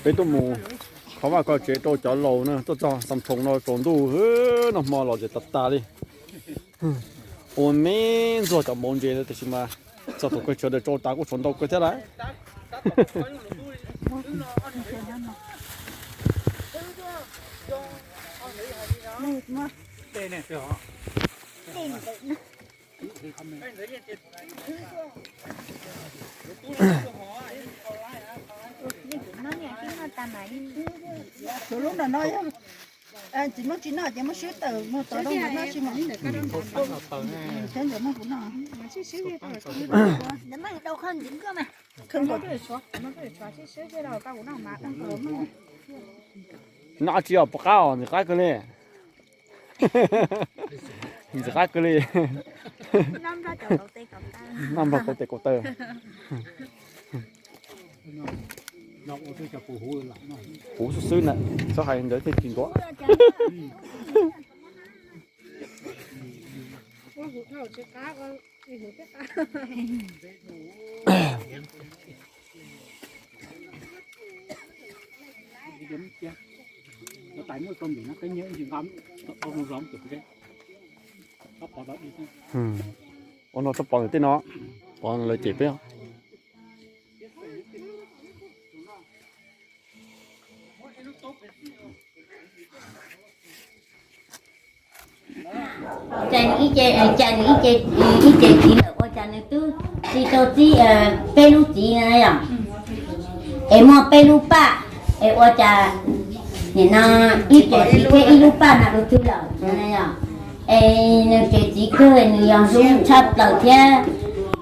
Peb tuaj mus kho vaj kho tsev rau cov laus na, tuaj txog Xam Thoos no tsaus ntuj, noj hmo los tsev tas tas li. Ua me ntxuag cov npaum ntses tiam sis mas txog thaum kawg tshuav daws tsau tas kuj tshuav ntau kawg thiab lawm. Lub no no, tsis muaj tsis noj ces muab swb tawm mus tod rau ntawm no tsis mas. Thiab ntawm muaj kuv noj. Noj tsis os, puas qab os, ntxim qab kawg li. Ntxim qab kawg li. Noj nplog kaum tes kaum taw. Huv xwb xwb na, txhob hais ntawd thiaj tsis ntuav. Ua no txhob pov ntawm tej no, pov lawv cem peb. Cas nws ib ce, cas nws ib ce, ib ce txiv lawm ua cas nws twb tsis tau txib peb lub txiv no yom? Es muaj peb lub paj, es ua cas nim no ib ce txiv thiab ib lub paj no ua twg lawm? Es nws ces txiv kawg nws yog hlub tshaj plaws thiab,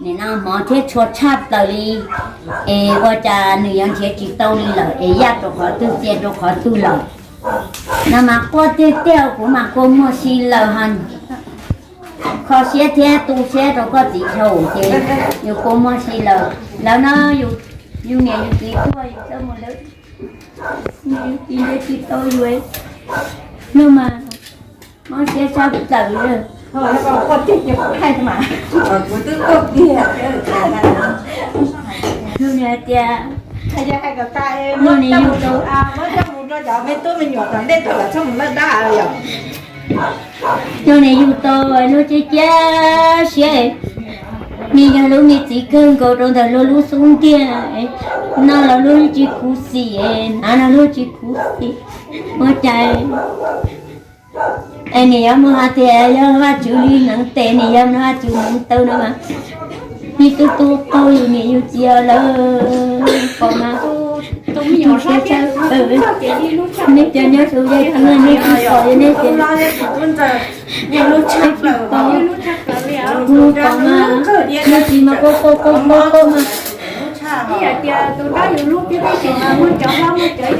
nim no hmov thiab tshua tshaj plaws li, es ua cas nws yuav nrhiav tsis tau li lawm es yaj rau qhov twg txia rau qhov twg lawm. No mas quaj tiag tiag, kuv mas kua muag si lawm hos. Kho siab thiab tu siab rau koj txiv dhau ces yus kua muag si lawm. Lawv no yus niam yus txiv tuag yus txawj mus lawv, yus txiv ntsia tsis tau yus. No mas mob siab tshaj plaws li. Yus niam tias, yus niam yug tau, yus niam yug tau lub ciab ciab siab, nws yog lub me txiv kawg nkaus rau ntawm luag lub xub ntiag, noj los luag tsis khuv xim, hnav los luag tsis khuv xim, ua cas es nws yuav mus hais tias yog Vajtswv li hneev tes, nws yog Vajtswv hneev taw no mas, nws tub tub qaug yus niam yus txiv lawm, pom mas, nws cov nyob su yaj txiv nej tsis pom, nej tsis pom, kuv pom mas, nej txiv mas quaj quaj quaj quaj quaj mas. Ib yam tias tus dab yus hlub tib teb chaws mas muaj cov hlob muaj cov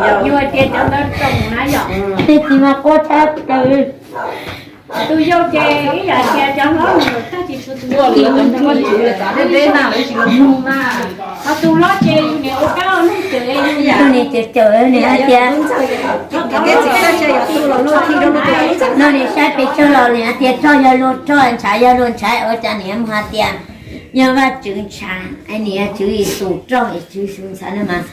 yau, yus hais tias cov ntawd zoo na yom. Tej txiv mas quaj tshaj plaws. Tus yau ces ib yam tias cov hlob mus tag tsis tshuav tus yau, tus yau mas, ho tus hlob ces yus niam ua kab ua noog cawm, yus niam cawm cawm nws hais tias, no nws saib pes tsawg los nws hais tias roj yog luag roj, ntshav yog luag ntshav, ua cas nws yuav mus hais tias yog Vajtswv ntshav, nws yog Tswv Yexus roj, Tswv Yexus ntshav no mas,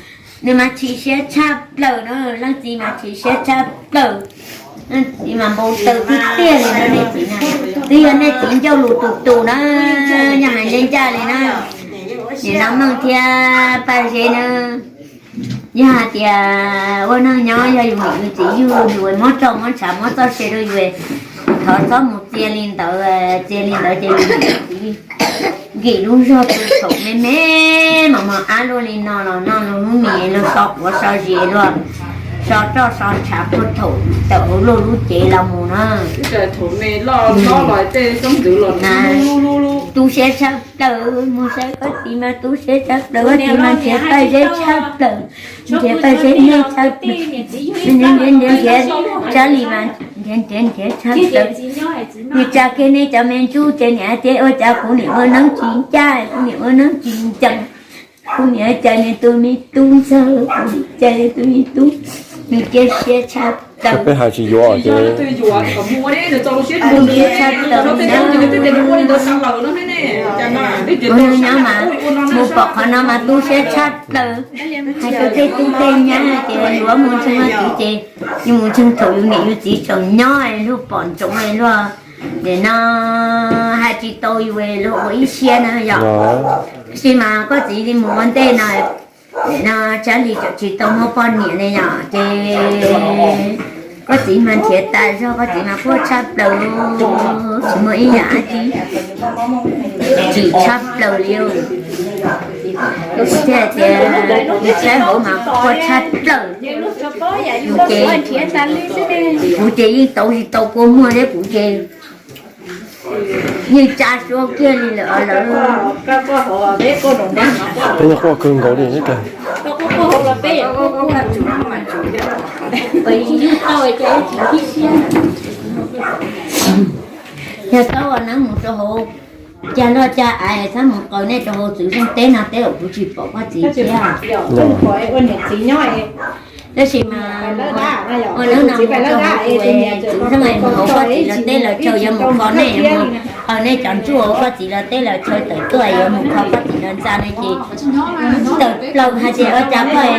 nws mas chim siab tshaj plaws no, leej txiv mas chim siab tshaj plaws. Leej txiv mas npau taws tiag tiag li no, nej txiv na, twb yog nej txiv ncauj lus tus tus na, yog hais ncaj ncaj li na. Nim no Meej thiab Paj Zeb na, yog hais tias ua neej nyob yog yus niam yus txiv yug yus, muab roj muab ntshav muab txoj sia rau yus, thov txhob mus txia li ntawd, txia li ntawd ces yus niam yus txiv nkim lub zog tu thaum me me mos mos ab luaj li no los noj luag lub mis, luag so quav so zis, luag so roj so ntshav puag thaum tawm hauv luag lub cev los mus na. Tu siab tshaj plaws, mus saib koj txiv mas tu siab tshaj plaws, koj txiv mas nrhiav Paj Zeb tshaj plaws, nrhiav Paj Zeb nej tshaj plaws, nrhiav nrhiav nrhiav Tsab Lis mas nrhiav nrhiav nrhiav tshaj plaws. Nws tsa kiag nej cov me ntsuj ces niam hais tias ua cas kuv niam ua neeb tsis ncaj, kuv niam ua neeb tsis ncees, kuv niam cas nws tus me tub ntxawg, kuv niam cas nws tus me tub, nws cia siab tshaj Peb hais tsis yuav ces tu siab tshaj plaws na. Ua neej nyob mas mus pom qhov no mas tu siab tshaj plaws. Hais rau tej tub tej nyab hais tias yuav mus ntseeg Vajtswv ces yus mus ntseeg thaum yus niam yus txiv tseem nyob luag pom ntsoov luag. Nim no hais tsis tau yus luag ua ib siab na yom. Tab sis mas koj txiv li mus ua ntej no, nim no Tsab Lis tseem tsis tau muaj poj niam ne yom, ces koj txiv mas nrhiav tas zog, koj txiv mas quaj tshaj plaws, tsis muaj ib yam dab tsi, chim tshaj plaws li. Kuv thiaj tias saib hauv mas quaj tshaj plaws. Kuv ces, kuv ces yeej tau tsis tau kua muag thiab, kuv ces yeej tsa suab kiag li lawm lawm. Peb yeej quaj kawg nkaus li. Yog tau ua neeb mus rau hauv, cas loj cas aiv, txhob mus qaws nej rau hauv txwv zeej teb no teb, kuv tsis pom koj txiv thiab. Tab sis mas ua neeb no mus rau hauv txwv zeej, mus hauv koj txiv lawv teb lawv chaw, yuav mus kho nej, yuav mus qaws nej cov ntsuj hauv koj txiv lawv teb lawv chaw tawm tuaj, yuav mus kho koj txiv lawv ntxa no ces tawm plaws hais tias ua cas koj,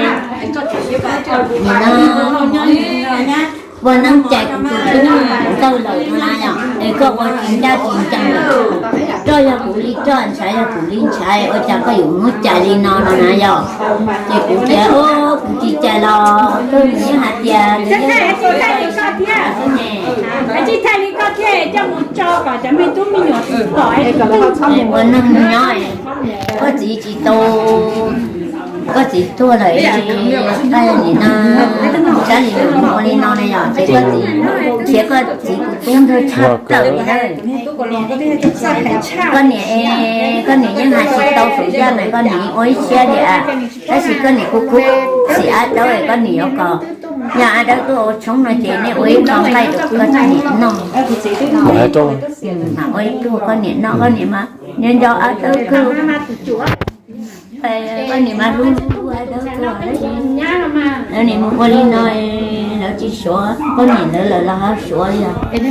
nim no ua neeb cais kuv tus tub ntawd lawm no na yom, es koj ua tsis ncaj tsis ncees lawm. Roj yog kuv li roj, ntshav yog kuv li ntshav, ua cas koj yuav muab cais li no no na yog? Ces kuv tias, kuv tsis cais los koj yeej hais tias nws yeej xwb ne. Tsis thaij li koj thiaj coj mus tso kom cov me tub me nyuam pom. Ua neeg nyob, koj txiv tsis tau, koj txiv tuag lawm, nim no Tsab Lis mus ua li no ne yom, ces koj txiv, khiav koj txiv tus tub ntawd tshaj plaws li na. Koj niam, koj niam yeej hais tsis tau saum yaj mas koj niam ua ib siab tias, tab sis koj niam kuj kub xim Ab Dawb, koj niam yuav kom, yog Ab Dawb tuaj ua tshoob no ces nej ua ib qho nqaij rau koj niam noj. Mam ua ib tug koj niam noj, koj niam mas nco nco Ab Dawb kawg. Koj niam mas hlub hlub Ab Dawb kawg. Lawv nim mus ua li no, lawv tsis suav koj niam ntawd lawm los ho suav li os. Lawv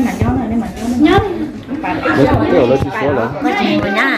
tsis suav lawm, koj tsis mus nyab.